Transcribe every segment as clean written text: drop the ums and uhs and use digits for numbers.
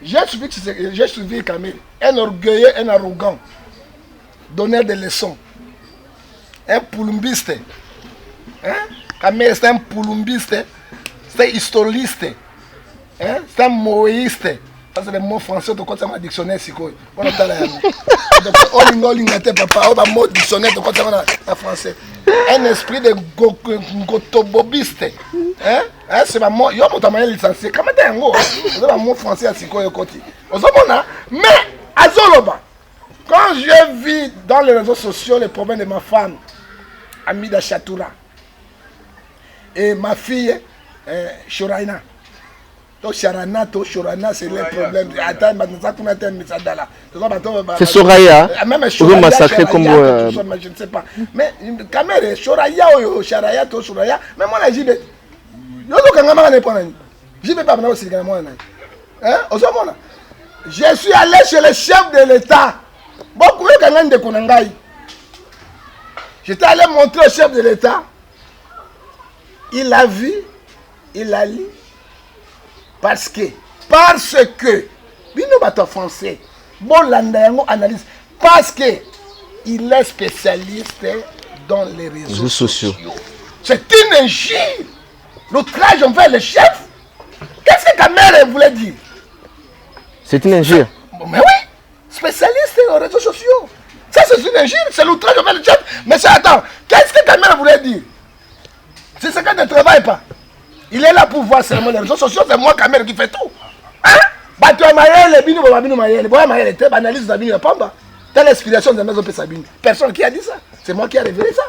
J'ai suivi Kamerhe, un orgueilleux, un arrogant, donneur de leçons, un pulumbiste, hein? Kamerhe, c'est un pulumbiste, c'est un historiste, hein? C'est un moïste. Ça, c'est le mot français tokotisa na dictionnaire sikoyo mpona tala yango. Donc olinga olinga te, papa, oyo bamot dictionnaire tokotisa yango na français. Un esprit de ngotobobiste, hein? Hein, c'est bamot yo moto amaya licencié, kamata yango, eza bamot français ya sikoyo ekoti. Ozomona, mais azoloba. Quand j'ai vu dans les réseaux sociaux les problèmes de ma femme Amida Chatura et ma fille Shoraina to Sharana to Shorana, c'est les problèmes. Attends, naza kuna te, misadala. C'est Soraya. Même Ozo massacrer comme je ne sais pas, mais Kamerhe, Shoraya oyo, Sharaya to Soraya, mais mwana JB yo ozokangamaka na ye mpo nani? JB papa na osilika na mwana na ye, hein? Ozomona, je suis allé chez le chef de l'État. Bokoyoka ngai, ndeko na ngai, j'étais allé montrer au chef de l'État. Il a vu, il a lu, parce que bino bato ya français bolanda yango, analyse, parce que il est spécialiste dans les réseaux réseaux sociaux. Sociaux. C'est une injure, l'outrage envers le chef. Qu'est-ce que Kamerhe voulait dire? C'est une injure. Bon, mais oui, spécialiste aux réseaux sociaux, ça, c'est une injure, c'est l'outrage envers le chef. Mais c'est, attends, qu'est-ce que Kamerhe voulait dire? C'est ce qu'il ne travaille pas, il est là pour voir seulement les réseaux sociaux. C'est moi Kamerhe qui fait tout, hein? Bato ya mayele, bino boba, bino mayele, boya mayele te, baanalyse na bino ya pamba. Telle inspiration Nzambe azopesa bino, personne qui a dit ça, c'est moi qui a révélé ça.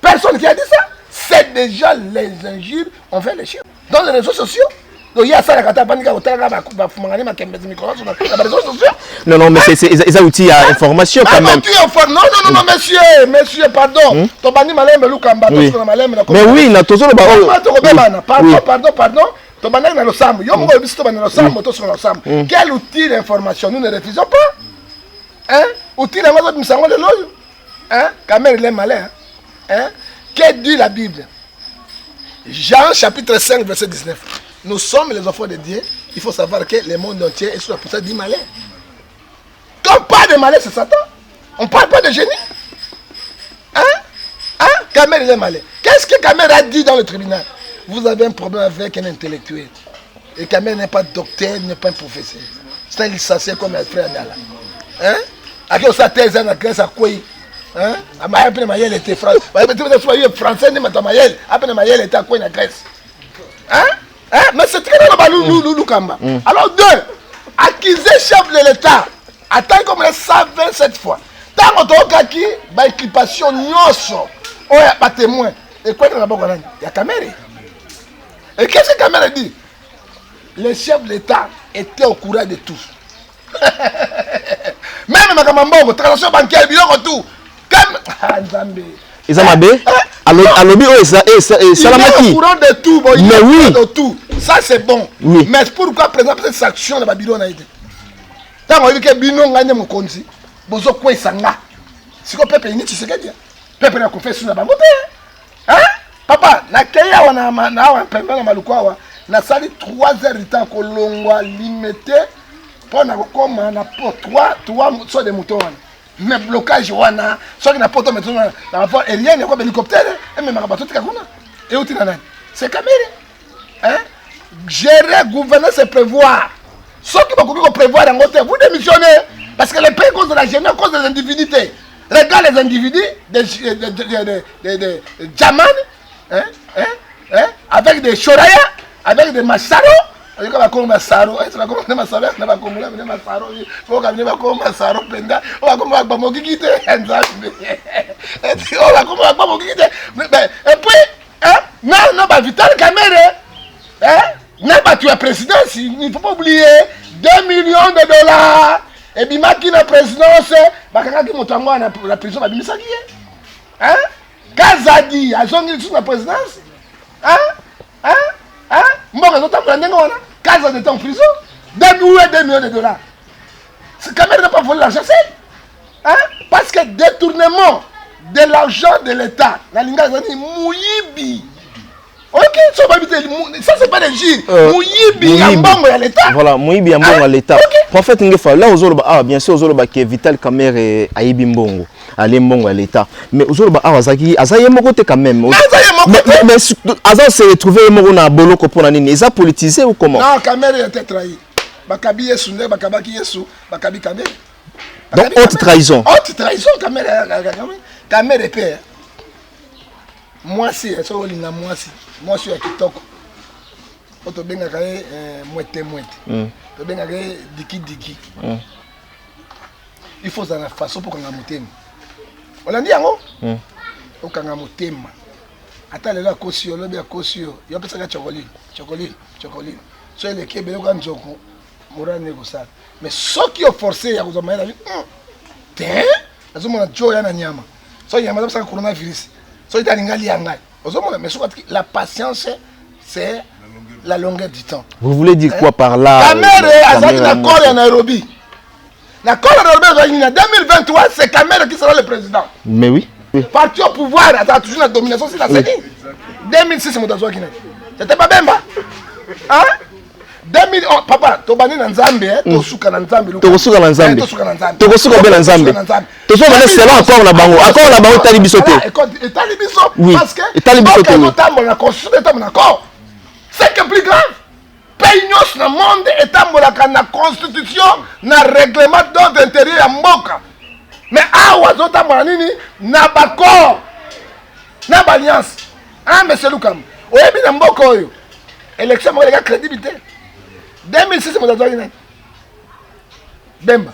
Personne qui a dit ça. C'est déjà les injures envers les chefs dans les réseaux sociaux. Donc ye asalaka te, abandika kotalaka bafumangani makembezi mikolo nyonso na baréseaux sociaux. Non, non, mais c'est eza outil ya information quand même. Non, non, non, non, monsieur, monsieur, pardon. Tobandi malembe, lukamba. Tosuka na malembe na Mais oui, na tozoloba oyo. Tokobebana. Pardon, pardon, pardon. Tobandaki na losambo, yo moko oyebisi, tobanda na losambo, tosuka na losambo. Quel outil d'information? Nous ne refusons pas, hein? Outil yango azobimisa yango lelo oyo, hein? Kamerhe, il est malin, hein? Que dit la Bible? Jean chapitre 5 verset 19. Nous sommes les enfants de Dieu. Il faut savoir que le monde entier est sous la puissance du malin. Quand on parle de malin, c'est Satan. On ne parle pas de génie, hein? Hein? Kamerhe, il est malin. Qu'est-ce que Kamerhe a dit dans le tribunal? Vous avez un problème avec un intellectuel. Et Kamerhe n'est pas docteur, n'est pas un professeur, c'est un licencié comme un frère Dala, hein? Aki osala thèse na Grèce, akwei, amaya mpe na mayele te. Français nde mato ya mayele, ape na mayele te, akwei na Grèce, hein? Hein? Mais c'est très bien, Lukamba. Alors deux, accusé chef de l'État atangi comme 127 fois. Ntango toyokaki bainculpation nyonso oyo, batémoin ekwetaka na boko nani? Ya Kamerhe. Et qu'est-ce que Kamerhe dit? Le chef de l'État était au courant de tout, même makambo ya mbongo, transaction bancaire, biloko tout. Nzambe. Eza mabe, alobi oyo esalamaki. Courant de tout, bon, mais oui. De tout ça, c'est bon. Oui. Mais pourquoi président peut sanction na babilo na ye te? Ntango oyebi ke bino, ngai nde mokonzi, bozokweyisa nga sikoyo, peuple ini Tshisekedi, peuple na confiance na bango te, hein? Papa, nakei awa na awa pembe na Maluku awa, nasali 3 heures du temps kolongwa Limete mpo na kokóma na po 3 3 saut de mouton wana. Mais blocage wana, soki na poto maintenant na rapport aérienne ya kwa hélicoptère ememaka bato tika kuna, euti na nani? C'est Kamerhe, hein? Gérer, gouverner, c'est prévoir. Soki bakoki koprévoir yango te, vous démissionnez, parce que le pays cause de la gêne, à cause des individus te. Regarde les individus de Jaman, hein, hein, hein, avec des Shoraya, avec des Masaro. Oyoka bakongo masaro, bakongo nde masaro na bakongola nde masaro, oyoka nde bakongo masaro mpenza, oyo bakongo bamokiki te. Nzambe, oyo bakongo bamokiki te. Et puis na baVital Kamerhe na bato ya présidence, il faut pas oublier 2 millions de dollars ebimaki na présidence. Bakangaki moto yango na prison, babimisaki ye. Kazadi azongi lisusu na présidence. Mboka ezotambola ndenge wana. Kazadi était en prison, 2 millions de dollars. Kamerhe n'a pas volé l'argent seul, hein? Parce que détournement de l'argent de l'État na lingala ezali muyibi. Ok, so babi te, ça c'est pas l'injure. Moyibi ya mbongo ya l'État. Voilà, moyibi ya mbongo ya l'État. Prophète Ngefa, là ozoloba ah bien sûr ozoloba que Vital Kamerhe ayibi mbongo, ale mbongo ya l'État. Mais ozoloba awa azalaki aza ye moko te quand même. Aza ye moko te. Mais aza se retrouver ye moko na boloko pona nini? Eza politisé ou comment? Non, Kamerhe était trahi. Bakabi Yesu nde bakabaki Yesu, bakabi Kamerhe. Donc haute trahison. Haute trahison Kamerhe, Kamerhe pe. Mwasi soki olinga mwasi, mwasi ya kitoko oyo tobengaka ye mwete mwete, tobengaka ye diki diki. Il faut ozala na façon mpo okanga motema. Olandi yango? Okanga motema. Ata lelo akosi yo, lobi akosi yo, yo apesaka chokolile, chokolile, chokolile. So eleki ebele oka nzoko, moral nde ekosala. Mais soki yo forcé ya kozwa mayele, te nazomona jo ya na nyama. Soki nyama azopesaka coronavirus, soki te alingi alia ngai. Ozomona, mais soki la patience c'est la longueur du temps. Vous voulez dire quoi par là? Kamerhe azalaki na accord ya Nairobi. Na accord ya Nairobi azalaki na 2023, c'est Kamerhe qui sera le président. Mais oui. Parti au pouvoir, azalaka toujours na domination sur la CENI. 2006 moto azwaki nani? C'était pas Bemba. Hein? 2000, papa, tobandi na Nzambe, tosuka na Nzambe. Tokosuka na Nzambe. Tosuka na Nzambe. Tokosuka be na Nzambe. Tosuka selon accord na bango. Accord na bango etali biso te. Etali biso parce que etali biso te. Ezotambola na constitution, etambola na accord. C'est que plus grave. Pays nyonso na monde etambolaka na constitution, na règlement d'ordre intérieur ya mboka. Mais awa azotambola nini? Na baccord, na baalliance. Ah, monsieur Lukam, oyebi na mboka oyo élection moko eleka crédible te. 2006 moto azwaki nani? Bemba.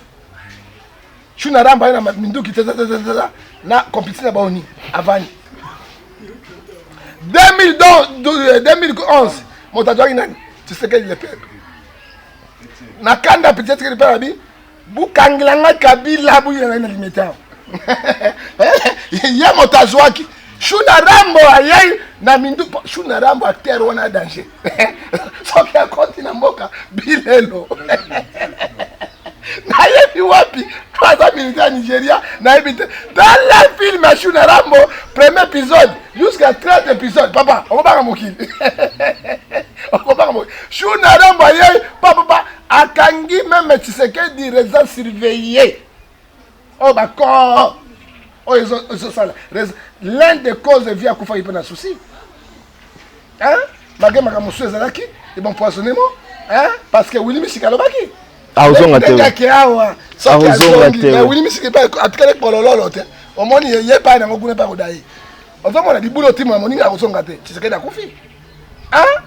Shuna Ramba ye na minduki te na complicité na baoni avani. 2011 moto azwaki nani? Tshisekedi le père. Na kanda petit Tshisekedi le père abi bukangela ngai Kabila buyela ngai na limete awa. Ye moto azwaki Shuna Rambo ayei na mindu. Shuna Rambo acteur wana danger. Soki akoti na mboka bilelo. Nayebi wapi aza militaire ya Nigeria, nayebi te. Tala film ya Shuna Rambo, premier épisode jusqu'à 30 épisode. Papa, okobanga mokili. Okobanga mokili. Shuna Rambo ayei papa papa akangi même Tshisekedi résidence surveillée. Oh bakor. Oh ezosala. L'un des causes de vie akufaki mpe na souci. Hein? Malgré makambo mosusu ezalaki et bon poisonnement, hein? Parce que Willy Misika alobaki. Azonga te. Ndenge awa soki azongi, mais Willy Misika pe atikali polololo te. Omoni ye pa nango kuna pa kodaye. Ozomona libula otimona moninga akozonga te. Tshisekedi akufi. Hein?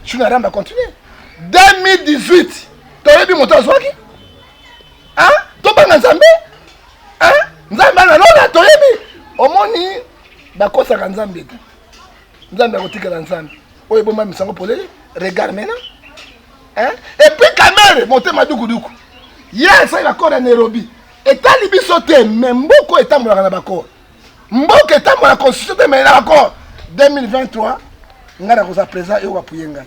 Shuna Ramba continue. 2018 toyebi moto azwaki. Hein? Tobanga Nzambe. Hein? Nzambe ana lola toyebi. Omoni bakosaka Nzambe te. Nzambe akotikala Nzambe. Oyo ebomba misango polele, regarde maintenant. Hein? Et puis Kamerhe motema dukuduku. Ye asali accord ya Nairobi. Etali biso te, mais mboka etambolaka na baccord. Mboka etambolaka constitution te, mais na accord. 2023 ngai nakozala président yo apuye ngai.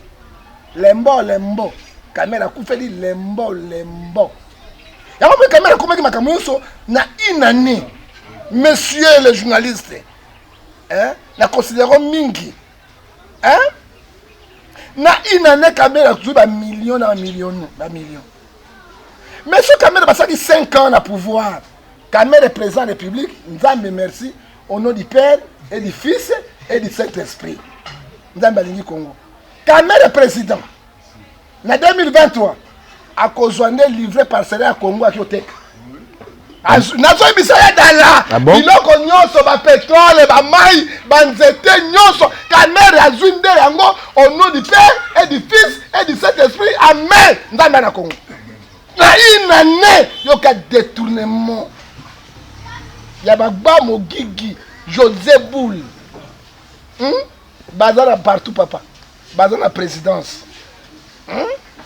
Lembo lembo Kamerhe akufeli lembo lembo. Yango mpe Kamerhe akomaki makambo nyonso na une année. Monsieur le journaliste, hein, na considérons mingi, hein? Na une année Kamerhe azwi ba millions na millions ba millions. Mais ce Kamerhe basali 5 ans na pouvoir. Kamerhe président de la République, Nzambe merci au nom du Père et du Fils et du Saint-Esprit. Nzambe alingi Congo. Kamerhe président na 2023 akozwa nde livre parcelle ya Congo aki oteka. Nazoyebisa ye dala biloko nyonso, bapetrole, bamai, banzete nyonso, Kamerhe azwi nde yango au nom du Père et du Fils et du Saint-Esprit. Amen. Nzambe na Congo. Na une année yoka détournement ya bagba mogigi José Boule. Baza na partout papa. Baza na présidence.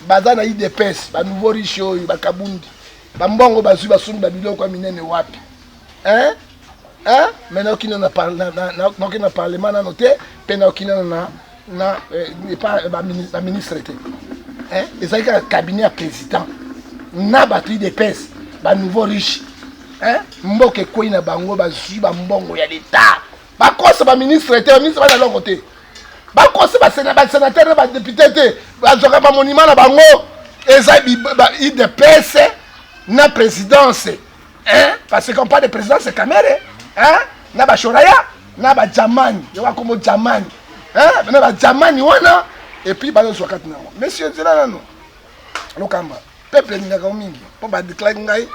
Baza na IDPS, ba nouveau riche oyo ba Kabundi. Ba mbongo bazwi basombi ba biloko ya minene wapi? Hein? Hein? Mais nayoki nano na parlement nano te, pe nayoki nano na ba ministre te. Hein? Ezali kaka cabinet ya président na bato IDPS, ba nouveau riche. Hein? Mboka ekwei na bango bazwi ba mbongo ya l'État. Bakosa ba ministre te, ba ministre bana loko te. Bakosi basénateur na badéputé te, bazwaka bamonument na bango eza UDPS na présidence, hein? Parce que quand on parle de présidence, c'est Kamerhe, hein? Na bashoraya na bajamani, yo bakombo jamani, hein? Na bajamani wana, et puis bazozwa kati nango. Monsieur, nzela nano Lokamba, peuple elingaka yo mingi mpo badéclare ngai,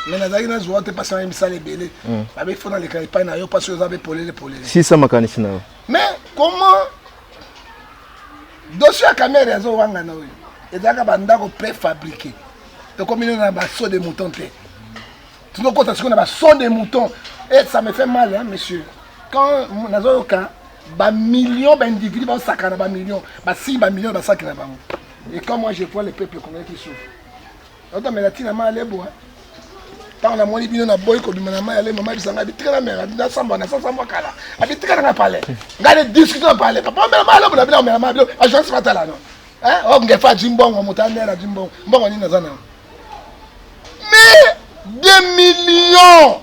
mais nazalaki nazwa te mpasi na misala ebele. Babe fo naleka epai na yo mpasi oyo eza be polele polele. Sisa makanisi na yo. Mais comment dossier ya Kamerhe azowangana oyo ezalaka bandako préfabriqué, tokomi nino na basaut de mouton te, tozokota sikoyo na basaut de mouton et ça me fait mal, hein, monsieur, quand nazoyoka bamillion, baindividu bazosaka na bamillion, basili bamillion basaki na bango, et quand moi je vois le peuple congolais qui souffre, otomela ntina ma alebo. Ntango namoni bino, naboyi kobima na mai alemo. Mama bisanga abitika na mere nasambwa nasasambwa kala, abitika nanga pale, ngai ne discute na pale. Papa, omela mai alebo na bino, omela mai bilo agence batala no o Ngefa azwi mbongo, moto anere azwi mbongo. Mbongo nini naza nango? Mais 2 millions,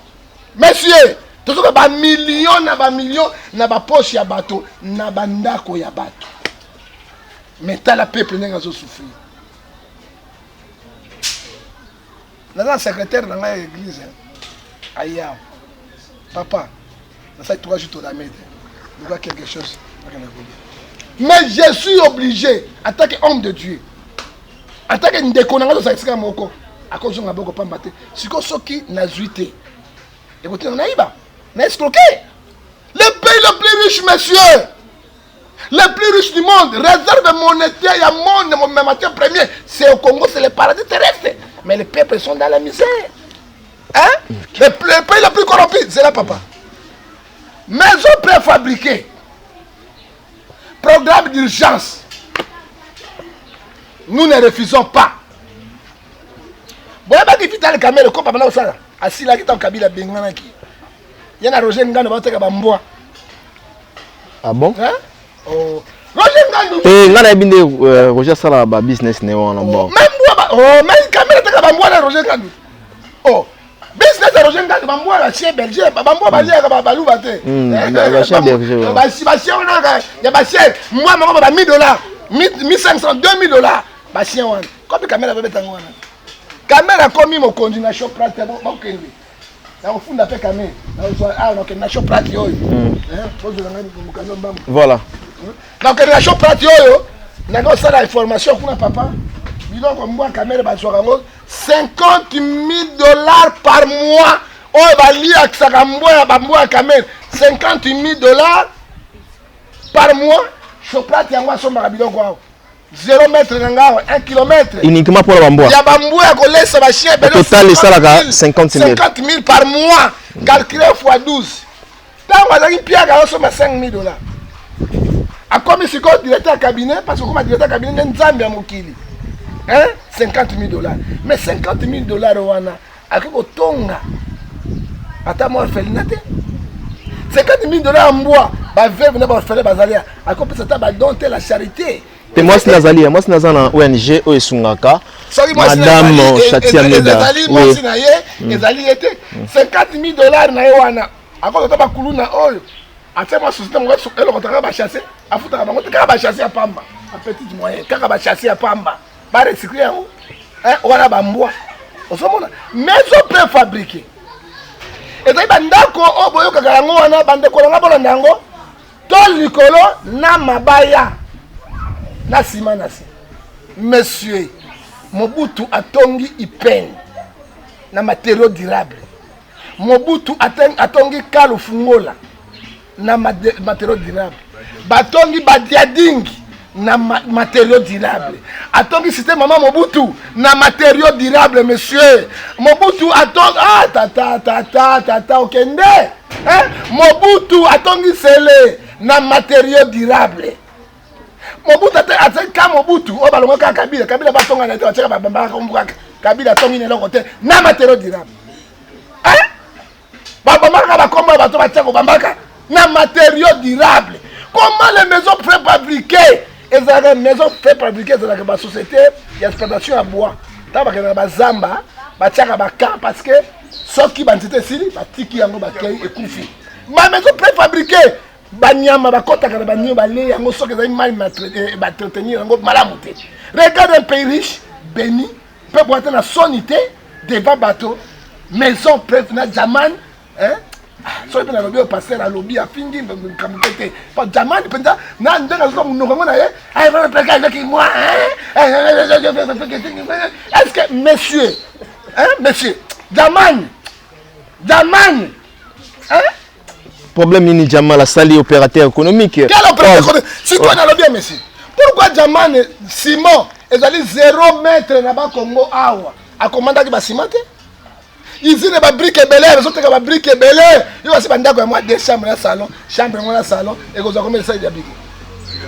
monsieur, tozoka bamillion na bamillion na bapoche ya bato, na bandako ya bato, mais tala peuple ndenge azosouffrir. Naza na secrétaire na ngai ya église aya: "Papa, nasali 3 jours tolame te, luka quelque chose nakenda kolia." Mais je suis obligé en tant que homme de Dieu, en tant que ndeko na ngai, tozala esika moko, akozonga boko pamba te. Sikoyo soki nazwi te, ekotina nayiba na escroquer le pays le plus riche, monsieur, le plus riche du monde, réserve monétaire ya monde, matière première, c'est au Congo, c'est le paradis terrestre, mais les peuples sont dans la misère, hein? Le pays le plus corrompu, c'est là, papa. Maison préfabriquée, programme d'urgence, nous ne refusons pas. Boyebaki Vital Kamerhe kopa banda kosala, asilaki ntango Kabila abenganaki ye na Roger Ngando, bateka bambwa. Ah bon? Hein? Oh. Roger Ngandu. Te, ngai nayebi nde Roger asalaka babusiness ne wana, bon. Mais mbwa ba oh, mais Kamerhe ateka bambwa na Roger Ngandu. Oh. Business ya Roger Ngandu, bambwa ya chien berger, bambwa baliaka baluba te. Ba chien berger, ouais. Ba chien wana ya ba chien, mbwa moko ba 1000 dollars, 1500, 2000 dollars. Ba chien wana. Kopi Kamerhe babetango wana. Kamerhe akomi mokonzi na Shoprite, bokende. Nakofunda mpe Kamerhe. Nazwa awa, nakokende na Shoprite oyo. Bozwela ngai mokanda mbangu. Voilà. Nakokende na Shoprite oyo, nakosala information kuna, papa. Biloko mbwa Kamerhe bazwaka yango 50 000 dollars par mois, oyo baliakisaka mbwa ya bambwa ya Kamerhe, 50 000 dollars par mois. Shoprite yango asombaka biloko awa, 0 mètre na nga awa, 1 kilomètre. Uniquement mpona bambwa. Ya bambwa ya kolesa bachien. Au total esalaka 50 000. 50 000 par mois, calculé fois 12. Ntango azalaki mpiaka, azosomba 5 000 dollars. Akomi sikoyo directeur ya cabinet, parce que okoma directeur ya cabinet nde nzambe ya mokili, hein? 50 000 dollars, mais 50 000 dollars wana akoki kotonga ata mwa orphelinat te. 50 000 dollars ya mbwa, baveuve na baorphelin bazali, akopesa ata badon te, la charité. Te, mwasi nazali ya mwasi naza na ONG oyo esungaka. Soki mwasi Madame Shatia Meda. Ezali mwasi na ye, ezali ye te. 50 000 dollars na ye wana, akozata bakuluna oyo atie mwa société moko elokotaka bachasse, afutaka bango te, kaka bachasse ya pamba, a petite moyen, kaka bachasse ya pamba, barecycle yango wana bambwa. Ozomona maison préfabriqué ezali bandako oyo boyokaka yango wana. Bandeko nanga, bolanda yango to likolo na mabaya na nsima na se. Monsieur, Mobutu atongi IPN na matériaux durable. Mobutu atongi Kalu Fungola na matériaux durable. Batongi Badiadingi na matériaux durable. Atongi cité mama Mobutu na matériaux durable. Monsieur, Mobutu atongi, ah, tata, tata, tata, okende, hein? Mobutu atongi Sele na matériaux durable. Mobutu ate ka Mobutu oyo balongo kaka Kabila. Kabila batonga na te, batiaka babambaka. Kabila atongi na eloko te na matériaux durable, hein? Babambaka bakombo ya bato batia kobambaka na matériaux durable. Comment les maisons préfabriquées ezalaka? Maison préfabriquée ezalaka basociété ya exploitation ya bois. Ntango bakendaka bazamba, batiaka bacamp, parce que soki banzete esili, batiki yango, bakei, ekufi. Bamaison préfabriquée. Banyama bakɔtaka na banio bale yango soki ezali mal baentretenir yango malamu te. Regarde un pays riche, béni, mpe boata na soni te devant bato, maison preuve na Jaman, hein? Soki mpe nalobi oyo pasteur alobi afingi makambo mpe te, po Jaman mpenza na ndenge azoka monoko yango na ye avec moi, est ce que monsieur, hein, monsieur Jaman, Jaman, hein? Problème nini Jamal asali opérateur économique? Quel opérateur économique? Sikoyo nalobi ya monsieur, pourquoi Jaman Simon ezali 0 mètre na Bakongo awa akomandaki basima te? Usine babrique ebele, bazoteka babrique ebele. Yo basi bandako ya mwa deux chambre na salon, chambre yango na salon ekozwa combien esali ya brique?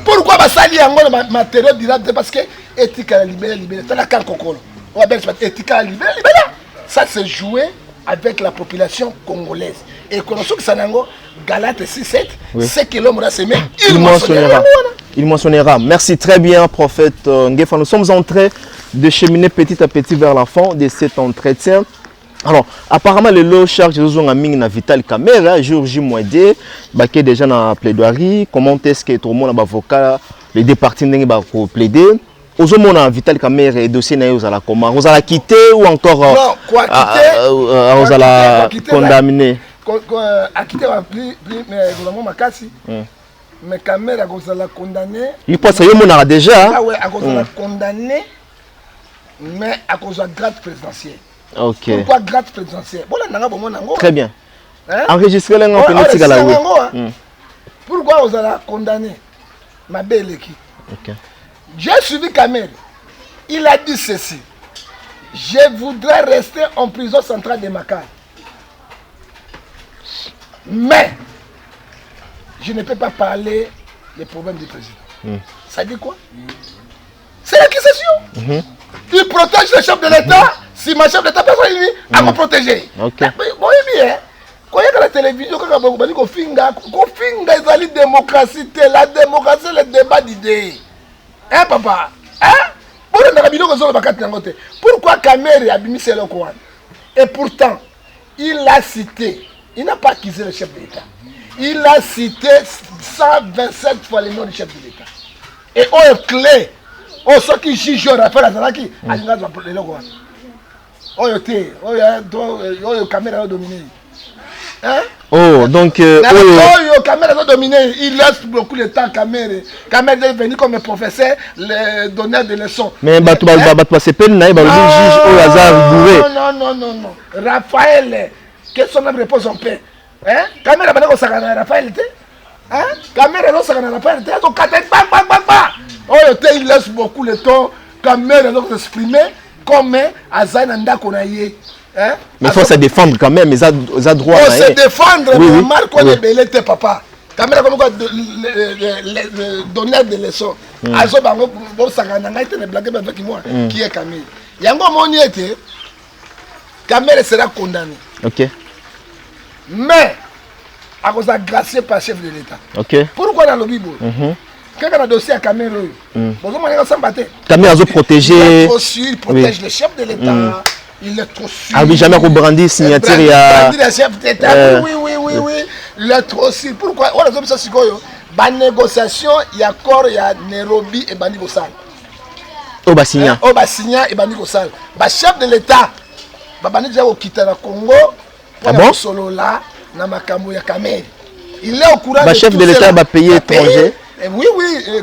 Pourquoi basali yango na matériau durable te? Parce que etikala libele libele. Tala kan kokolo oyo abengisi etikala libele libele. Ça, c'est jouer avec la population congolaise. Et konosukisa na yango Galate 6 7. Oui. Ce que l'homme a semé, il, il moissonnera. Il moissonnera. Merci très bien, prophète Ngefa. Nous sommes en train de cheminer petit à petit vers la fin de cet entretien. Alors, apparemment, le lot charge de mingi na Vital Kamerhe, jour J moins D, baké déjà dans la plaidoirie. Comment est-ce que tout le monde a avocat, les deux parties ndenge ba plaider? Ozomona Vital Kamerhe, dossier na ye ozala comment? Ozala quitté ou encore Non, quoi, quitter, ozala condamné? Acquitté plus plus, mais vraiment makasi. Mais Kamerhe akozala condamné. Liposa yo monaka déjà. Ah ouais, akozala condamné, mais akozwa grade présidentielle. Pourquoi grade présidentielle? Bolanda nga, bomona yango. Très bien. Enregistré lenga mpe netikala. Yango. Pourquoi ozala condamné? Mabe eleki. J'ai suivi Kamerhe. Il a dit ceci: je voudrais rester en prison centrale de Makala, mais je ne peux pas parler des problèmes du président. Ça dit quoi? C'est l'accusation. Il protège le chef de l'État. Si ma chef d'État, personne il a me protéger. Bon, bien. Koyaka na télévision kaka bali kofinga kofinga, ezali démocratie te. La démocratie, le débat d'idées, hein, papa, hein? Bolandaka biloko ezoloba kati yango te. Pourquoi Kamerhe abimisi eloko wana? Et pourtant il a cité, il n'a pas accusé le chef de l'État, il a cité 127 fois le nom du chef de l'État. Et oyo clé oyo, soki juge oyo Rafael azalaki, alinga azwa eloko wana oyo te. Oyo oyo Kamerhe azodomine, hein? Oh, donc oyo oyo Kamerhe azodomine. Il laisse beaucoup de temps. Kamerhe, Kamerhe est venu comme professeur, le donneur de leçons. Mais bato basepeli na ye, balobi juge oyo aza rigoureux. Non, non, non, non, Raphaël, que son âme repose en paix, hein? Kamerhe abanda kosaka na Raphaël te, hein? Kamerhe azosaka na Raphaël te, azokata gbagbagbagba. Oyo te, il laisse beaucoup le temps. Kamerhe azosexprimer comme azali na ndako na ye. Hein? Mais il faut se défendre quand même, eza droit. Faut se défendre, oui, oui. Marque oui. Ebele te, papa. Kamerhe komi kwa donneur de leçon. Azo bango bosaka na ngai te, ne blague avec moi. Qui est Kamerhe? Yango omoni ete Kamerhe sera condamné. Mais akozala gracié par chef de l'État. Pourquoi nalobi boye? Kaka na dossier ya Kamerhe oyo, bozomona kosamba te. Kamerhe azoprotéger. Il protège le chef de l'État. Il est trop sûr. Ah oui, jamais kobrandi signature ya Brandi le chef d'État. Oui, il est trop sûr. Pourquoi? Wana azobisa sikoyo banégociation ya accord ya Nairobi ebandi kosala. Oyo basinya. Oyo basinya ebandi kosala. Bachef de l'État babandi deja kokita na Congo mpona kosolola na makambo ya Kamerhe. Il est au courant. Bachef de l'État, bapays étranger? Oui,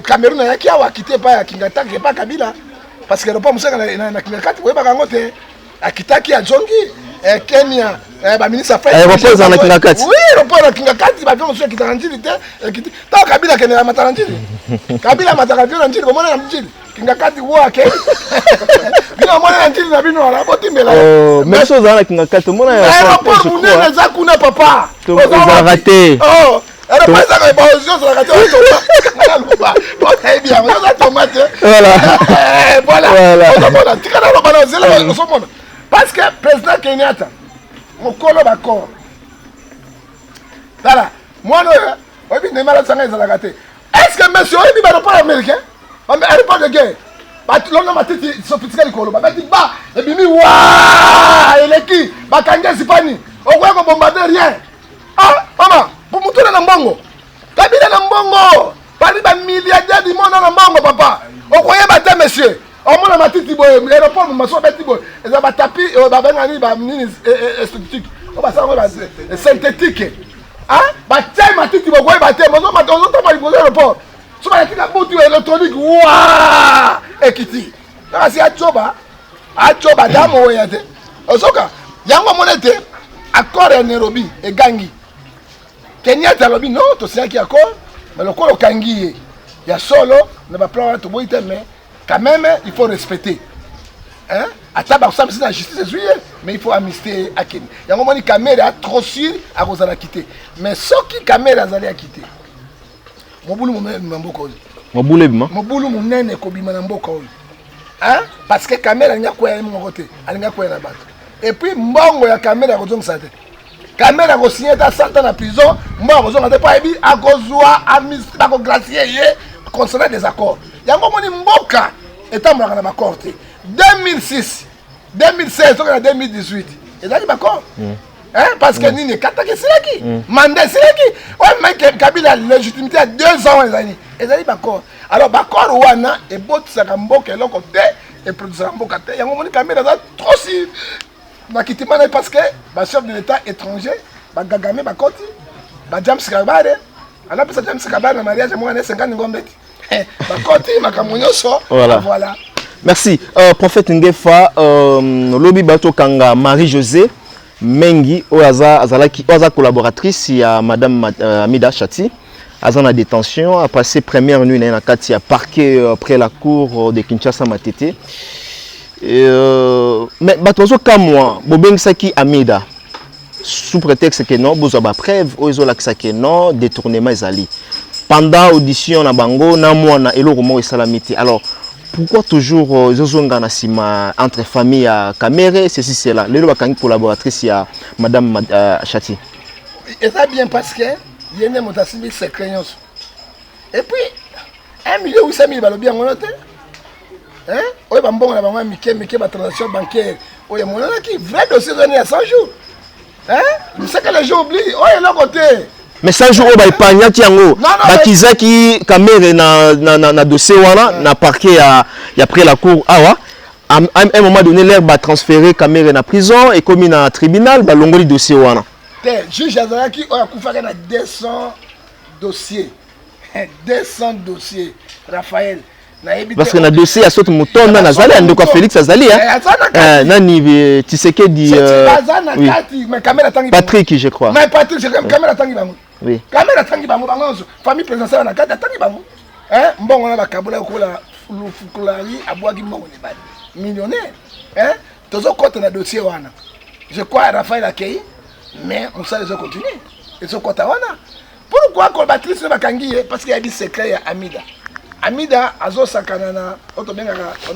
Cameroun ayaki awa, akiti epai ya Kingataki, epai Kabila, parce que aéroport mosaka na Kingakati, boyebaka yango te. Akitaki, azongi Kenya, baministre. Aéroport ezala na Kingakati? Oui, aéroport na Kingakati. Baavion mosusu ekitaka Njili te, ekiti ntango Kabila akendeka mataka na Njili. Kabila amataka avion na Njili, bomona na Njili Kingakati wo ake, bino omona na Njili na bino wana botimbela. Mais biso ozala na Kingakati, omona. Aéroport monene eza kuna, papa. Ezalaka te. Aéroport ezaka, ozalaka te, naloba oyebi yango, oza tomate. Voilà, ozomona, tika naloba na nzela. Ozomona, parce que président Kenyatta, mokolo baccord, tala mwana oyo oyebi ndenge alatisa ezalaka te. Est ce que monsieur oyebi baéroport américain, aéroport de guerre, lona matiti sophistiqué likolo, babeti ba ebimi wa eleki, bakangi esipani, okoya kobombarde rien. Ah mama, po mutu na mbongo. Kabila na mbongo, parmi ba milliardaires du monde na mbongo papa. Okoyeba te monsieur. Omona matiti boye, aéroport maso beti boye. Eza ba tapis ba benga nini ba nini esthétique. O ba sango ba synthétique. Hein? Ba tie matiti bokoyeba te, bozo ozo tamba liboso aéroport. So ba tika butu électronique wa ekiti. Kasi achoba, achoba damo oya te. Ozoka yango omona ete accord ya Nairobi egangi. Kenyatta alobi non, tosignaki accord, mais lokola okangi ye ya solo na ba plan wana toboyi te, mais quand même il faut respecter. Hein? Ata bakosambisi na justice ezwi ye, mais il faut amnistie ye akende. Yango omoni Kamerhe a trop sûr akozala kite. Mais soki Kamerhe azali akite, mobulu monene na mboka oyo. Mobulu ebima? Mobulu monene ekobima na mboka oyo. Hein? Parce que Kamerhe alingi akwea ye moko te, alingi akwea na bato. Et puis mbongo ya Kamerhe akozongisa te. Kamerhe akosigne ata 100 ans na prison, mbongo akozonga te mpo ayebi akozwa amnistie, bakogracier ye concernant des accords. Yango omoni mboka etambolaka na baccord te. 2006, 2016 soki na 2018 ezalaki baccord. Hein? Parce que nini ekataki esilaki, mandat esilaki. Oyo mike Kabila légitimité ya 2 ans wana ezali ezali baccord. Alors baccord wana ebotisaka mboka eloko te, eproduisaka mboka te. Yango omoni Kamerhe aza trop sûr na kitima na ye parce que ba chef de l'état étranger bagagame bakoti ba James Kabare anapesa James Kabare na mariage moko na 50 ngombe ti bakoti makambo nyonso. Voilà. Voilà. Merci. Prophète Ngefa, lobi bato kanga Marie-Josée Mengi oyo aza azalaki oyo aza collaboratrice ya Madame Amida Chati, aza na détention, a passé première nuit na ye na kati ya parquet près la cour de Kinshasa Matete. Mais bato bazokamwa, bobengisaki Amida sous prétexte que non, bozwa ba preuve oyo ezolakisa que non, détournement ezali. Pendant audition na bango na mwana, eloko moko esalami te. Alors pourquoi toujours ezozonga na nsima entre famille ya Kamerhe, ceci cela? Lelo bakangi collaboratrice ya Madame Chati. Eza bien parce que ye nde moto asimbi secret nyonso. Et puis 1 million 800 mille balobi yango wana te. Hein? Oyo bambongo na bango ya mike mike, batransaction bancaire oyo emonanaki, vrai dossier ezali ya 100 jours. Hein? Ce que les gens oublient, oyo eloko te. Mais 100 jours oyo baépargnaki yango, Non, non, bakizaki Kamerhe na dossier wana na parquet ya près la cour awa. À un moment donné, l'air batransféré Kamerhe na prison, ekomi na tribunal, balongoli dossier wana. Te, juge azalaki oyo akufaki na 200 dossiers, 200 dossiers, Raphaël nayebi. Parce que na dossier ya soki motonda nazali ya ndeko ya Félix azali. Eh, aza na kati. Nani Tshisekedi, baza na oui. kati, mais Kamerhe atangi bango. Patrick, je crois. Mais Patrick, Kamerhe atangi bango. Oui. Kamerhe atangi bango, bango nyonso famille présidentielle na kati, atangi bango. Hein? Mbongo wana bakabola kola lufukulari, abwaki mbongo na ebale, millionnaire. Hein? Tozokɔta na dossier wana, je crois Raphaël akei, mais mosala ezocontinue, ezokɔta wana. Pourquoi collaboratrice ne bakangi ye? Parce que yabi secret ya Amida. Amida azosakana na oyo tobengaka on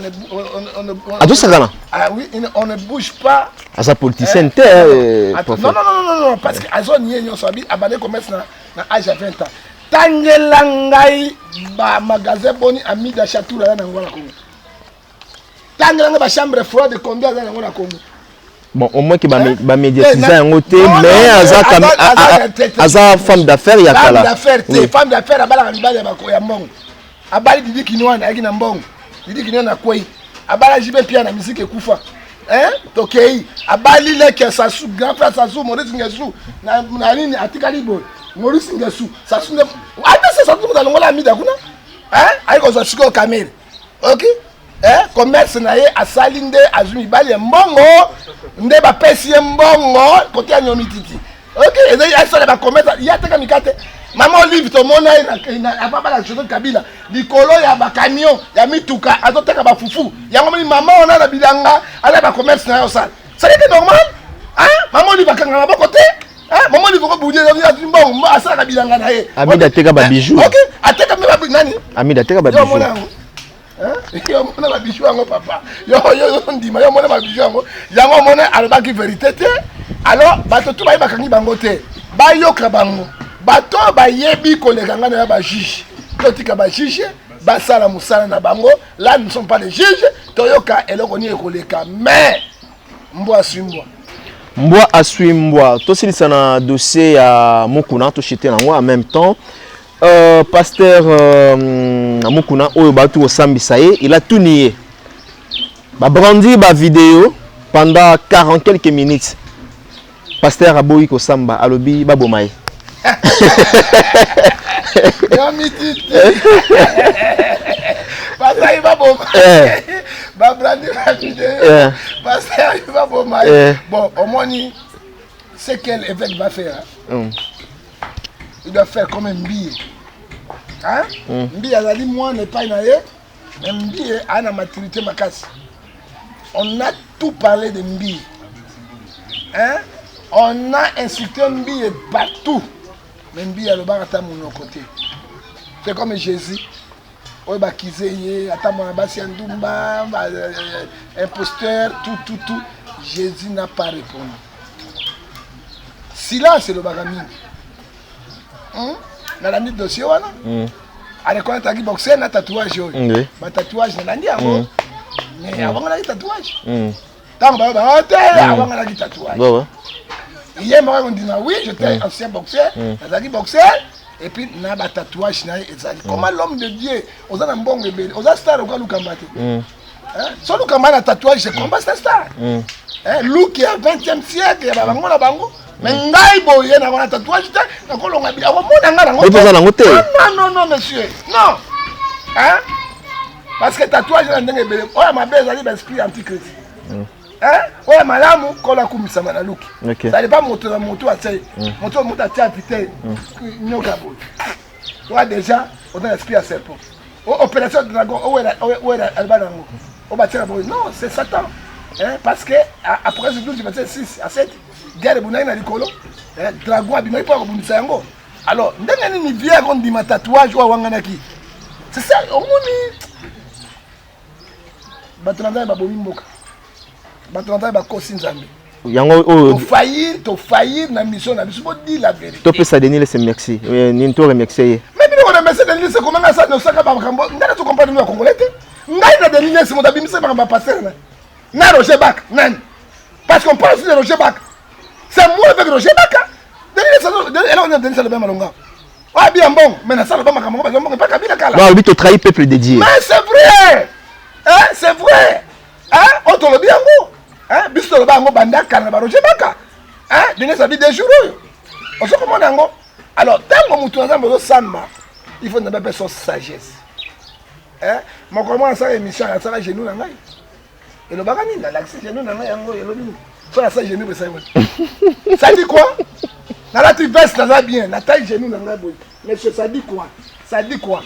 ne Azosakana? Ah oui, on ne bouge pas. Aza politicien te, Attends, prophète. non, non, non, non, non, parce que azonie nyonso abi abandaki commerce na âge ya 20 ans. Tangela ngai bamagasin boni Amida Chatour aza nango na Congo. Tangela ngai bachambre froide combien aza nango na Congo. Bon, au moins que Hein? bamédiatisa Eh, yango te, non, mais non, aza aza femme d'affaires ya femme kala. D'affaires te. Oui. Femme d'affaires abalaka mibali ya ya mbongo. Abali Didi Kinwani, ayaki na mbongo. Didi Kinwani akwei. Abala JB Pia na misike ekufa. Hein? Tokei abali leki ya Sasu, grand frère Sasu, Maurice Ngesu na nini, atikali boye. Maurice Ngesu, Sasu nde ata se Sasu moto alongola Amida kuna. Hein? Ayi kozwa sikoyo Kamerhe. Ok, eh, commerce na ye asali nde azwi mibali ya mbongo, nde bapesi ye mbongo kote ya nyomi titi. Ok, ezali asala bacommerce ye, ateka mikate. Mama Olive tomona ye avant bala Joseph Kabila likolo ya bacamion ya mituka azoteka bafufu. Yango moni mama wana na bilanga aza bacommerce na ye osala, c'est normal. Hein? Mama Olive akanga maboko te. Hein? Mama Olive okobudie azwi mbongo, asalaka bilanga na ye. Amida ateka babijoux. Ok, ateka mpe nani? Amida ateka Yo babijoux. omona yango. Hein? Yo omona babijoux yango papa, yo ndima, yo omona babijoux yango. Yango omona alobaki vérité te. Alors bato tu baye bakangi bango te, bayoka bango. Bato oyo bayebi koleka ngai na ya bajuge, totika bajuge basala mosala na bango. Là, nous ne sommes pas les juges. Toyoka eloko nini ekoleka, mais mbwa aswi mbwa. Mbwa aswi mbwa. Tosilisa na dossier ya Mokuna, toshite nango en même temps. Pasteur Mukuna oyo batu kosambisa ye, il a tout nié. Ba brandi ba vidéo pendant 40 quelques minutes. Pasteur aboyi kosamba, alobi baboma ye. Yamititi. Basali baboma. Ba brandi ba vidéo. Pasteur baboma ye. Bon, omoni ce quel évêque va faire. Il doit faire comme Mbiye. Hein? Mbiye azali mwana epai na ye, mais Mbiye a na maturité makasi. On a tout parlé de Mbiye. Hein? On a insulté Mbiye partout. Mais Mbiye alobaka ata monoko te. C'est comme Jésus. Oyo bakize ye ata mwana basi ya ndumba, imposteur, tout, tout, tout. Jésus n'a pas répondu. Silence elobaka mingi. Nalandi dossier wana. Areconnaître boxer na tatouage oyo. Ba tatouage nalandi yango. Mais awanganaki tatouage. Ntango bayo ba te awanganaki tatouage. Ye moko akondima oui, j'étais ancien boxeur, nazalaki boxeur. Et puis na ba tatouage na ye ezali. Comment l'homme de Dieu oza na mbongo ebele, oza star oka lukamba te. So lukamba na tatouage, c'est combat c'est star. Look ya 20e siècle ya bango na bango. Mais ngai boye na wana tatouage te, nakolonga bi akomona ngai nango. Oza nango te. Non non non monsieur. Non. Hein? Parce que tatouage na ndenge ebele, oyo mabe ezali ba esprit antichrist. Hein? Oyo malamu kola kumisama na luki. Ça pas moto na moto atie. Moto moto atie apite. Nyoka boye. Oyo déjà oza na esprit ya serpent. Opération dragon oyo oyo alba nango. Oyo batia boye. Non, c'est Satan. Hein? Parce que après 12 verset 6 à 7 guerre ebundaki na likolo, dragon abimaki mpo akobundisa yango. Alors ndenge nini vie akondima tatouage oyo awanganaki? C'est ça, omoni bato na Nzambe babomi mboka, bato na Nzambe bakosi Nzambe. Yango oyo tofaillir, tofaillir na mission na biso, bodi la vérité. Topesa Denis Lese merci, nini to remercier ye. Mais bino remercier Denis Lese komanga sa nosaka makambo ngai na tocomprendre bino ya Congolais te. Ngai na Denis Lese moto abimisa makambo ya pasteur na na Roger Baka nani? Parce qu'on parle aussi de Roger Baka. C'est moi avec Roger Baka. Denis Lese, eloko nini Denis alobi malonga? Oyo bien bon, mais nasala ba makambo baza mbongo mpaka bila kala. Non, alobi totrahi peuple de Dieu. Mais c'est vrai. Hein, c'est vrai. Hein, oyo tolobi yango. Hein, biso toloba yango banda kala na ba Roger Baka. Hein, Denis abi deux jours oyo. Ozo komona yango. Alors, tango mutu na Nzambe ozosamba, il faut Nzambe apesa sagesse. Hein, mokolo moko nasala émission, nasala genou na ngai. Elobaka nini? Nalakisi genou na ngai yango, elobi nini? So nasala genou besali boye. Ça dit quoi? Nalati veste naza bien, natai genou na ngai boye. Monsieur, ça dit quoi? Ça dit quoi?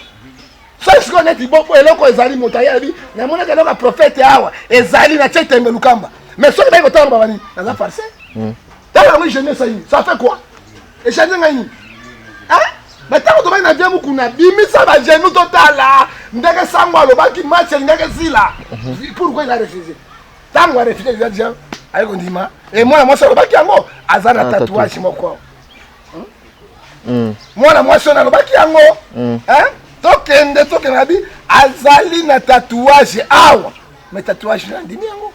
So sikoyo neti bo eloko ezali moto ayebi, namonaka eloko ya prophète awa, ezali na tie tembe lukamba. Mais soki bayi kotanga baba nini? Naza farce. Tala yango genou esali nini? Ça fait quoi? Echange ngai nini? Hein? Mais ntango tobaki na vie Mukuna, bimisa ba genou totala ndenge sango alobaki match elingaki esila. Pourquoi il a refusé? Ntango a refusé, il a dit aye kondima. Et mwana mwasi alobaki yango, aza na tatouage moko. Mwana mwasi oyo alobaki yango, hein? Tokende, tokende abi azali na tatouage awa. Mais tatouage na ndimi yango.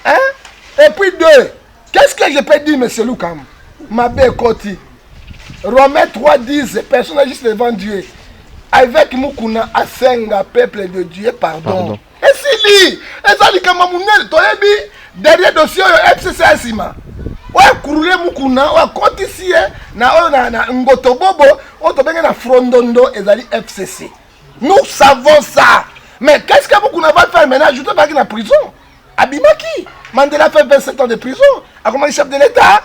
Hein? Et puis deux, qu'est-ce que je peux dire, monsieur Lukam? Mabe Koti. Romains 3, 10, personne n'est juste devant Dieu. Avec Mukuna asenga peuple de Dieu pardon. Pardon. Esili, ezali kama munene toyebi derrière dossier oyo FCC ya nsima. Oyo akurule Mukuna, oyo akotisi ye na oyo na Ngoto Bobo, oyo tobenge na Frondondo ezali FCC. Nous savons ça. Mais qu'est-ce que Mukuna va faire maintenant? Je te parle na prison. Abimaki. Mandela fait 27 ans de prison. Akomaki chef de l'État.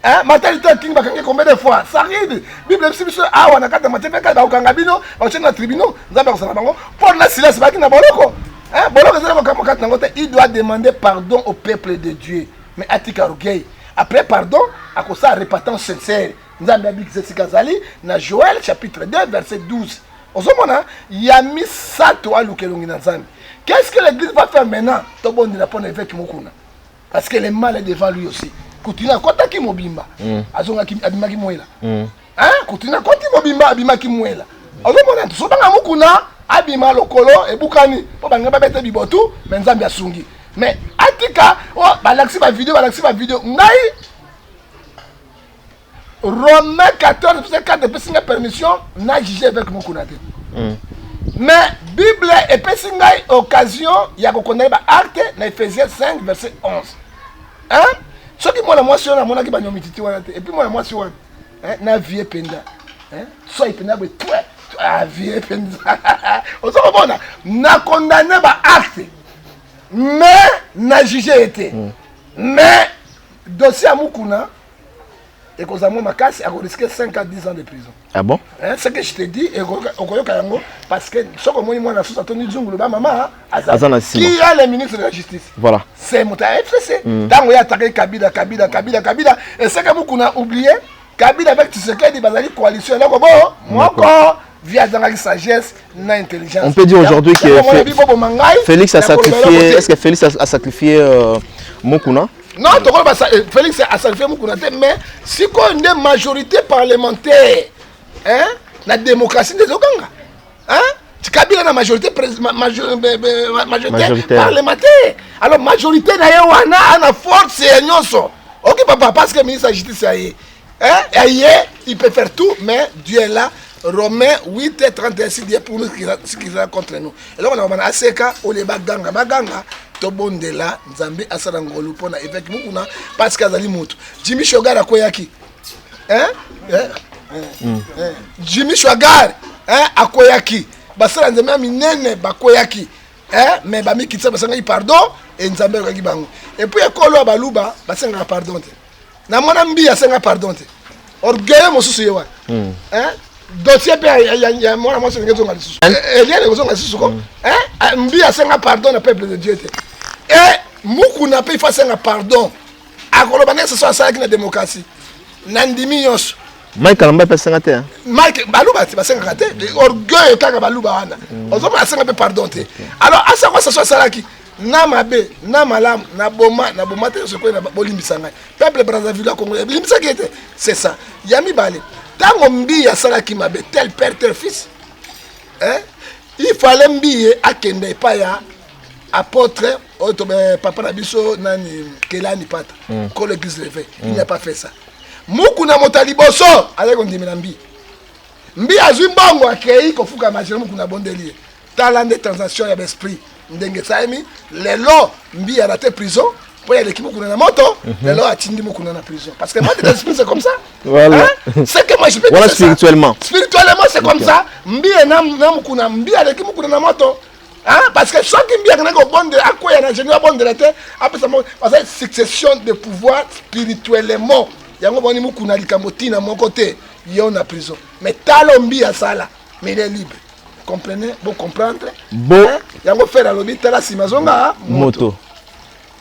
Hein? Martin Luther King bakangi combien de fois? Ça arrive. Bible biso biso awa na kati ya Matthieu 24 bakokanga bino, bakotia na tribunal, Nzambe akosala bango. Paul na Silas baki na boloko. Hein? Boloko ezali makambo kati nango te. Il doit demander pardon au peuple de Dieu. Mais atika orgueil. Après pardon, akosala repentance sincère. Nzambe abikisa esika azali na Joël chapitre 2 verset 12. Ozomona ya misato aluka elongi na Nzambe. Qu'est-ce que l'église va faire maintenant? Tobondela mpona évêque Mukuna. Parce que le mal est devant lui aussi. Kutuna akotaki mobimba. Azongaki abimaki mwela. Hein? Kutuna akoti mobimba abimaki mwela. Ozomona tozobanga Mukuna abima lokolo ebukani po bango babete bibotu mais Nzambe asungi. Mais atika oh balakisi ba vidéo, balakisi ba vidéo ngai. Romain 14 verset 4 epesi ngai permission na juge évêque Mukuna te. Mais Bible epesi ngai occasion ya kokondane ba acte na Ephésiens 5 verset 11. Hein? Soki mwana mwasi wana amonaki banyomititi wana te, et puis mwana mwasi wana hein, na vie mpenza hein? Soi mpenza boye twe ah, vie mpenza ozo komona na condamne ba acte mais na juge ye te. Mais dossier ya Mukuna ekozala mwa makasi, akoriske 5 à 10 ans de prison. Ah bon? Hein, ce que je te dis, okoyoka yango parce que soki omoni mwana susu atondi nzungulu ba mama aza na nsima. Qui a le ministre de la justice? Voilà. C'est moto ya FCC. Ntango ye atakaki Kabila, Kabila, Kabila, Kabila, et ce que Mukuna oublié, Kabila avec Tshisekedi bazali coalition eloko bo moko. Vie azangaki sagesse na intelligence. On peut dire aujourd'hui que Félix a sacrifié. Est-ce que Félix a sacrifié Mukuna? Non, tokoloba Félix a sacrifié Mukuna te, mais sikoyo nde majorité parlementaire, hein, na démocratie nde ezokanga, hein? Kabila na majorité majorité parlementaire. Alors majorité na ye wana ana force ya nyonso. Ok papa, parce que ministre ya justice ya ye, hein, ya ye, il peut faire tout, mais Dieu est là. Romains 8 31, si Dieu pour nous, ce qui sera contre nous. Eloko na bana aseka ole baganga baganga tobondela Nzambe asala ngolu mpona évêque Mukuna parce que azali moto. Jimmy Shogar akweyaki, hein? Hein? Hein? Jimmy Shogar, hein, akweyaki, basala Nzambe ya minene bakweyaki, hein? Mais bamikitisa, basengaki pardon e Nzambe ayokaki bango. Et puis ekolo ya Baluba basengaka pardon te. Na mwana mbi asenga pardon te, orgueil mosusu ye wana, hein? Dossier mpe ya mwana mwasi elingi ezonga lisusu, Eliane ekozonga lisusu ko, hein? Mbi asenga pardon na peuple de Dieu te. E Mukuna mpe ifo asenga pardon, akoloba ndenge soso asalaki na démocratie na ndimi nyonso. Mike Kalamba mpe asenga te. Mike Baluba te, basengaka te, orgueil kaka Baluba wana. Ozomona, asenga mpe pardon te. Alors asako soso asalaki na mabe na malamu na boma na boma te, nyonso ekoyi na bolimbisa ngai peuple Brazzaville ya Congo limbisaki ye te. C'est ça. Ya mibale, ntango Mbiye asalaki mabe, tel père tel fils, hein? Il fallait Mbiye akende epai ya apôtre oyo to papa na biso nani, Kelani Pata, kolo église leve. Il n'a pas fait ça. Mukuna moto ya liboso azali kondimela Mbiye. Mbiye azwi mbongo, akei kofukama jere Mukuna, abondeli ye. Tala nde transaction ya baesprit ndenge esalemi lelo. Mbiye arate prison mpo aleki Mukuna na moto. Lelo atindi Mukuna na prison parce que monde d'esprit, c'est comme ça. Voilà. Hein? C'est que moi je peux Voilà, dire, c'est ça. Spirituellement. Spirituellement, c'est comme ça. Mbiye na Mukuna, Mbiye aleki Mukuna na moto. Hein? Parce que soki Mbiye akendaki kobondela, akwea na genou, abondela te, apesa mo baza succession de pouvoir spirituellement. Yango boni Mukuna likambo ntina moko te, yo na prison. Mais talo Mbiye asala, mais il est libre. Comprenez, bo comprendre. Bo Hein? Yango Ferre alobi tala nsima zonga. Moto.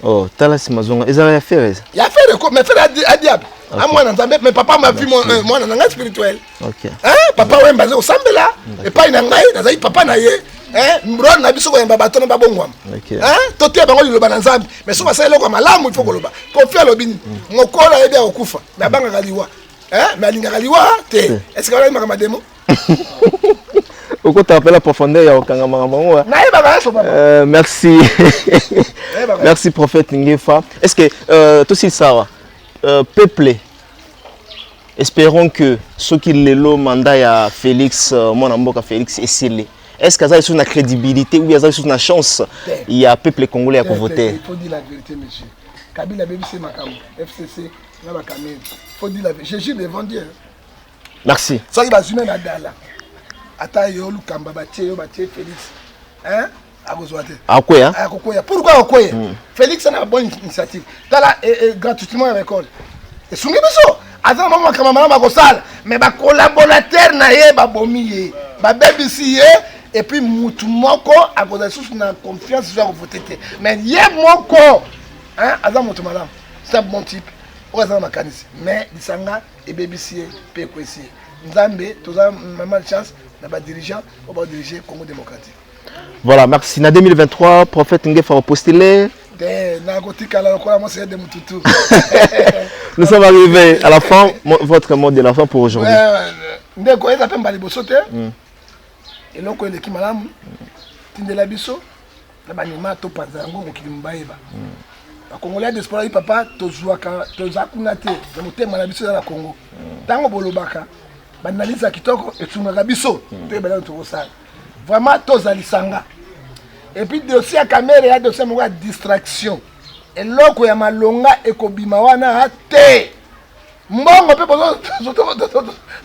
Oh, tala nsima zonga. Ezala ya Ferre eza. Ya Ferre ko, mais Ferre a diable. A mwana Nzambe, mais papa ma vie mwana na ngai spirituel. Hein? Papa Wemba aza kosambela epai na ngai, nazali papa na ye. Hein? Role na biso koyamba bato na babongwama. Hein? Toteya bango liloba na Nzambe. Mais soki basali eloko ya malamu, il faut koloba. Kofi alobi nini? Mokolo ayebi akokufa, mais abangaka liwa. Hein? Mais alingaka liwa te. Est-ce que wana makambo ya demo? Okota mpe la profondeur ya kokanga makambo yango. Nayebaka nyonso, papa. Merci. Nayebaka. Merci, prophète Ngefa. Est-ce que tosilisa awa, peuple, espérons que soki lelo mandat ya Félix, mwana mboka Félix esili, est-ce que aza lisusu na crédibilité ou aza lisusu na chance Te. ya peuple congolais ya Te, te, kovote? te, il faut dire la vérité, monsieur. Kabila abebisi makambo, FCC na bakameli. Faut dire la vérité. Je jure devant Dieu. Merci. Soki bazwi meme adala, ata yo Lukamba batie yo, batie Félix, hein, akozwa te. Akweya. Akokwea. Pourquoi akokwea? Félix ana bonne initiative. Tala gratuitement ya école esungi biso. Aza na mwa makambo malamu akosala, mais bacollaborateur na ye babomi ye, babebisi ye. Et puis mutu moko akozala lisusu na confiance ya kovote te. Mais ye moko, hein, aza moto malamu, c'est un bon type oyo aza na makanisi, mais lisanga ebebisi ye mpe ekwesi ye. Nzambe, toza mama chance na badirigeant oyo badirige Congo démocratique. Voilà, merci. Na 2023, prophète Ngefa postulé? Te, nakotikala lokola mwasi de mututu. Nous sommes arrivés à la fin. Votre mot de la fin pour aujourd'hui? Ndeko, eza mpe mbala liboso te. Eloko eleki malamu, tindela biso na banyama, topanza yango mokili mobayeba. Bakongolais ya diaspora yi papa, tozwaka toza kuna te, na motema na biso eza na Congo. Ntango bolobaka baanalyse ya kitoko esungaka biso, toyeba nano tokosala vraiment tozalisanga. Et puis dossier ya Kamerhe ya dossier moko ya distraction, eloko ya malonga ekobima wana te. Mbongo mpe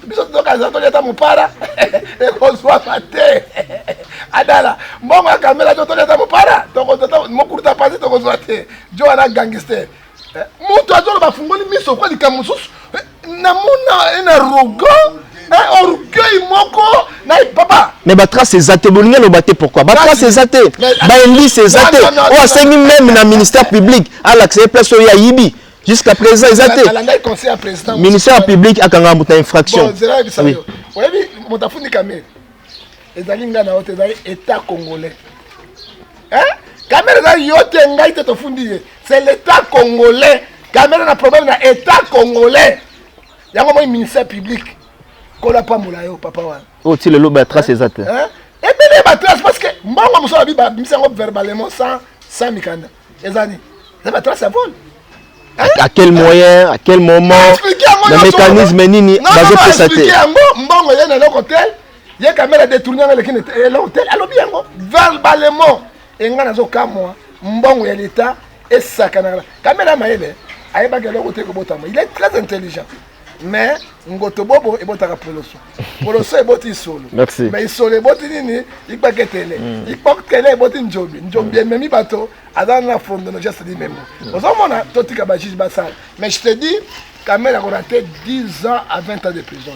biso tozokanisa toliata mopara, ekozwama te. Adala mbongo ya Kamerhe to toliata mopara, mokuruta pasi tokozwa te. Jo wana gangster, moto azoloba afungoli miso kwa likambo mosusu, namona un arrogant, un orgueil moko na papa. Mais batrace eza te, bolingi aloba te. Pourquoi batrace eza te, baindice eza te? Oyo asengi même na ministère public alakisa ye place oyo ayibi, jusqu'à présent eza te. Alandaki conseil ya président. Ministère public akanga moto na infraction. Oui. Oyebi moto afundi Kamerhe ezali ngai na yo te, ezali État congolais. Kamerhe ezali yo te, ngai te tofundi ye, c'est l'État congolais. Kamerhe na problème na État congolais, yango moi ministère public kola pambola yo papa wana. Oyo ti lelo batrace eza te. Ebele batrace, parce que mbongo mosusu abi babimisi yango verbalement sans mikanda, eza nini? Eza batrace ya vol. À quel moyen, à quel moment, na mécanisme nini bazopesa te. Yango mbongo ye na eloko tel, ye Kamerhe détourné yango, eleki eloko tel, alobi yango verbalement. Enga nazokamwa, mbongo ya l'État esakanaka. Kamerhe mayele, ayebaki eloko te kobotama, il est très intelligent. Mais ngoto bobo ebotaka poloso, poloso eboti isolo. Merci. Mais isolo eboti nini? Ikpaketele. Ikpaketele eboti njobi, njobi ememi bato aza na fondono geste di memo. Ozomona, totika bajuge basala. Mais je te dis, Kamerhe akorater 10 ans à 20 ans de prison.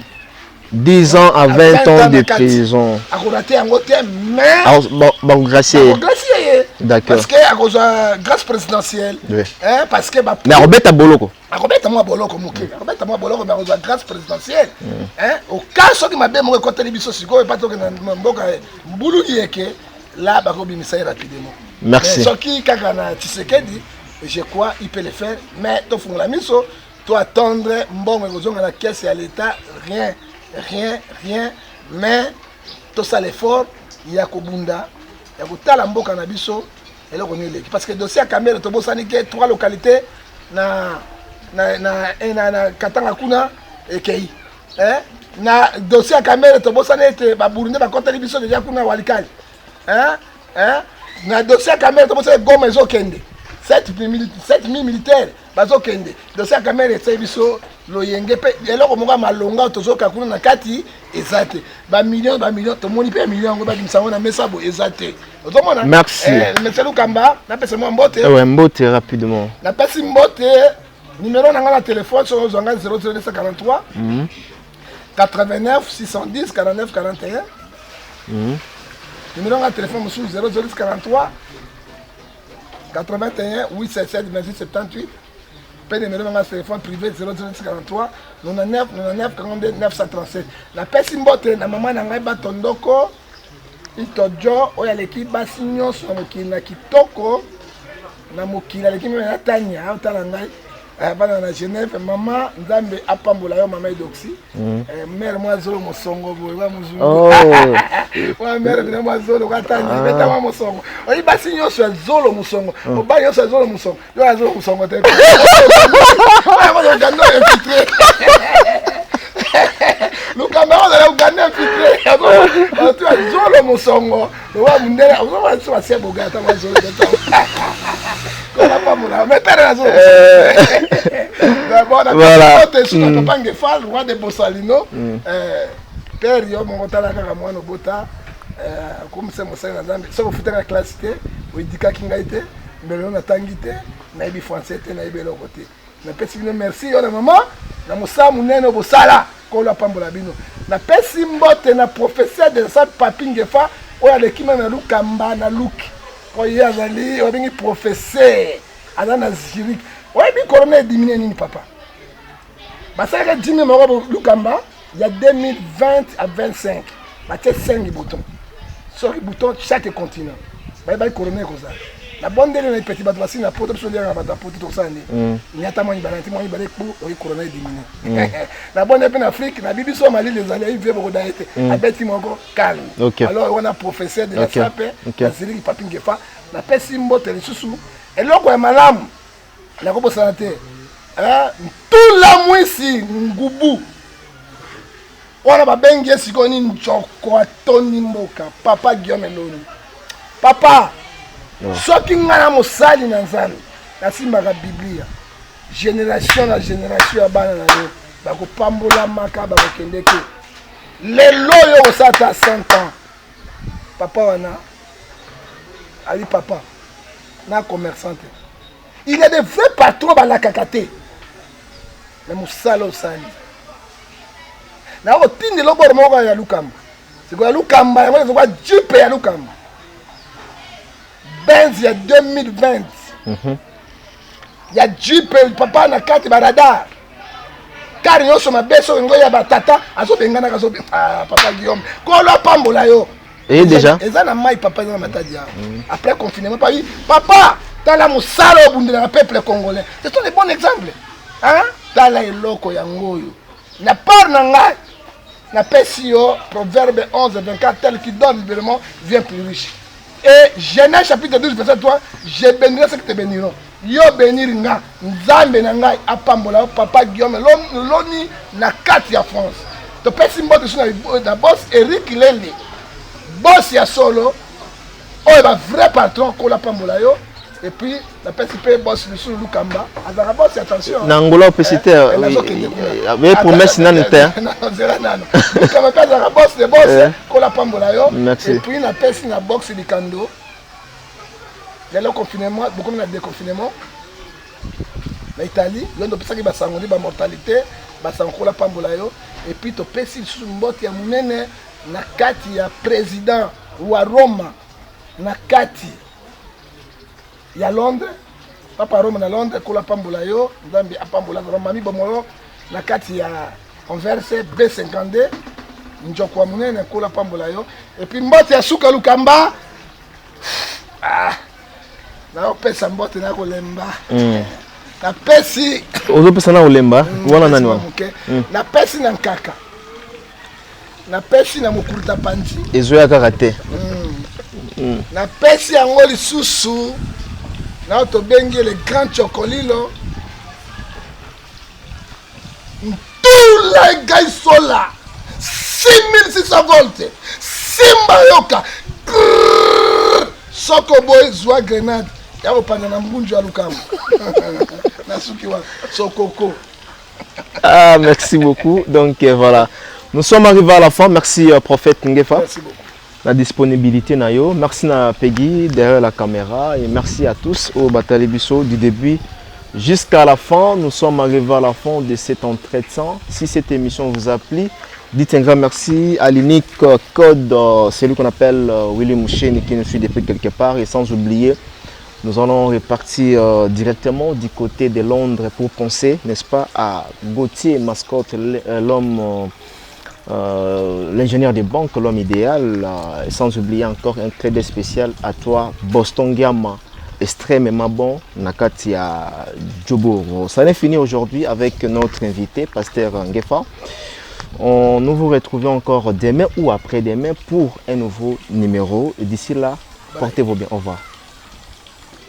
10 ans à 20 ans de prison. Akorater yango te, mais bakogracier. Bakogracier ye. Parce que akozwa grâce présidentielle. Hein, parce que mais akobeta boloko. Akobeta mwa boloko moke, akobeta mwa boloko, mais akozwa grâce présidentielle. Hein, oka soki mabe moko ekoteli biso sikoyo epa tokende na mboka mbulu yeke la, bakobimisa ye rapidement. Merci. Mais soki kaka na Tshisekedi, je crois il peut le faire. Mais tofungola miso, to attendre mbongo ekozonga na caisse ya l'État, rien, rien, rien. Mais tosala effort ya kobunda, ya kotala mboka na biso eloko nini eleki, parce que dossier ya Kamerhe, tobosani ke trois localités na Katanga kuna ekei, eh? Na dossier ya Kamerhe, tobosani ete Baburundais bakoteli biso deja kuna Walikali, eh? Eh? Na dossier ya Kamerhe, tobosani Goma ezokende, 7000 militaires bazokende. Dossier ya Kamerhe esali biso loyenge, mpe eloko moko ya malonga tozoka kuna na kati eza te. Bamillion, bamillion tomoni, mpe million yango bakimisa yango na mesa boye eza te. Ozomona. Merci. Monsieur Lukamba, napesa mwa mbote. Ouais, mbote rapidement. Napesi mbote. Numéro na nga na telefone, soki ozwa ngai, 00243 89 610 49 41. Numéro nga telefone mosusu, 0043 81 877 28 78. Mpe numéro nanga telefone privé, 0043 99 99 42 937. Napesi mbote na mama na ngai Batondoko Itojo, oyo aleki basi nyonso na mokili na kitoko na mokili, aleki meme na Tania otala ngai, bana na Genève. Mama, Nzambe apambola yo, mama Edoxi, mare mwa zolo mosongo boye wa mozungu. Wa mare bina mwa zolo kwa Tania, beta mwa mosongo. Oyi basi nyonso ya zolo mosongo, obali nyonso ya zolo mosongo, yo ya zolo mosongo te. Uganda infiltré, Lukamba ozala Uganda infiltré, bato ya zolo mosongo wa mundele, ozomona biso basia boga ata mwa zolo pambola, mais pere na zolo. Bon, te suka papa Ngefal, roi de Bosalino, père yo moko tala kaka mwana obota akomisa mosali na Nzambe. Soki ofutaka classe te, oedikaki ngai te, mbele natangi te, nayebi français te, nayebi eloko te. Napesi bino merci, yo na mama, na mosala monene bosala. Kolo apambola bino. Napesi mbote na professeur de sa Papi Ngefa, oyo aleki meme na Lukamba na luki, po ye azali oyo abengi professeur, aza na Zurich. Oyebi corona ediminuer nini, papa? Basalaka dimi moko Lukamba ya 2020 à 25, batie 5 bouton, soki bouton chaque continent, bayebaki corona ekozala na bondeli na epeti bato basi na poto. Biso oliaka na bato ya poto, tokosala nini? Nyata mwa mibale ti mwa mibale ekpu, oyi corona ediminuer na bonde. Mpe na Afrique na bibiso malili ezali, ayi vie bokoda ye te, abeti moko calme. Alors wana professeur de la sape na Zurich, Papi Ngefa, napesi mbote lisusu. Eloko ya malamu. Nakobosana te Ntula Mwisi Ngubu wana babengi ye sikoyo ni Njoko atondi mboka. Papa Guillaume Eloni, papa, soki ngai na mosali na Nzambe nasimbaka Biblia, génération na génération ya bana na yo bakopambolamaka, bakokendeke. Lelo oyo kosala ata 100 ans, papa wana ali papa na commerçant te. Il y a des vrais patrons balakaka te na mosala osali. Nakotindela oboro moko ya Lukamba, sikoyo ya Lukamba yango ezoka jipe ya Lukamba Benz ya 2020 ya jipe papa, na kati baradar kare nyonso mabe. Soki ngo ya batata azobenganaka azobe. Ah, papa Guillaume, Kolo apambola yo. Et déjà eza na mai papa, eza na Matadi awa. Après confinement, papi, papa, tala mosala obundelaka peuple congolais, ce sont des bons exemples, hein? Tala eloko yango oyo na part na ngai napesi yo, Proverbe 11 24: tel qui donne libéralement vient plus riche. Et Genèse chapitre 12 verset 3: je bénirai ceux qui te béniront. Yo bénir nga, Nzambe na ngai apambola yo, papa Guillaume Loni na kati ya France. Topesi mbote so na boss Eric Lele, boss ya solo oyo, bavrai patron, kola pambola yo. Et puis napesi mpe boss lisusu Lukamba, azalaka boss, attention. Na Angola opesi te promesse nanu te. Nzela nano, Lukamba mpe azalaka boss de boss, kola pambola yo. Merci. Et puis napesi na box likando. Lelo confinement, bokomi na déconfinement na Italie. Yo nde opesaki basango nde bamortalité basango, kola pambola yo. Et puis topesi lisusu mbote ya monene na kati ya président wa Roma na kati ya Londres, papa Rome na Londres, kola pambola yo, Nzambe apambola mami Bomolo na kati ya Anvers B52, njoko ya monene, kola pambola yo. Et puis mbote ya suka, Lukamba, ah, naopesa mbote na kolemba. Napesi Ozopesa na kolemba wana, nani wana? Moke napesi na Nkaka, napesi na Mokuluta Panzi. Ezoya kaka te. Napesi yango lisusu na tobengi le grand Chokolilo Ntula Egaisola 6600 volt. Simba yoka, soko boye zwa grenade ya kopanda na mbunju ya Lukambo. Nasuki wana, sokoko. Ah, merci beaucoup. Donc voilà, nous sommes arrivés à la fin. Merci prophète Ngefa. Merci beaucoup. La disponibilité na yo. Merci na Peggy derrière la caméra et merci à tous oyo batali biso du début jusqu'à la fin. Nous sommes arrivés à la fin de cet entretien. Si cette émission vous a plu, dites un grand merci à l'unique code, celui qu'on appelle Willy Moucheni qui nous suit depuis quelque part, et sans oublier, nous allons repartir directement du côté de Londres pour penser, n'est-ce pas, à Gauthier Mascotte, l'homme, l'ingénieur des banques, l'homme idéal, et sans oublier encore un très spécial à toi, Boston Giama, extrêmement bon, nakati ya Djobourg. Ça n'est fini aujourd'hui avec notre invité, Pasteur Ngefa. Nous vous retrouvons encore demain ou après-demain pour un nouveau numéro. Et d'ici là, portez-vous bien. Au revoir.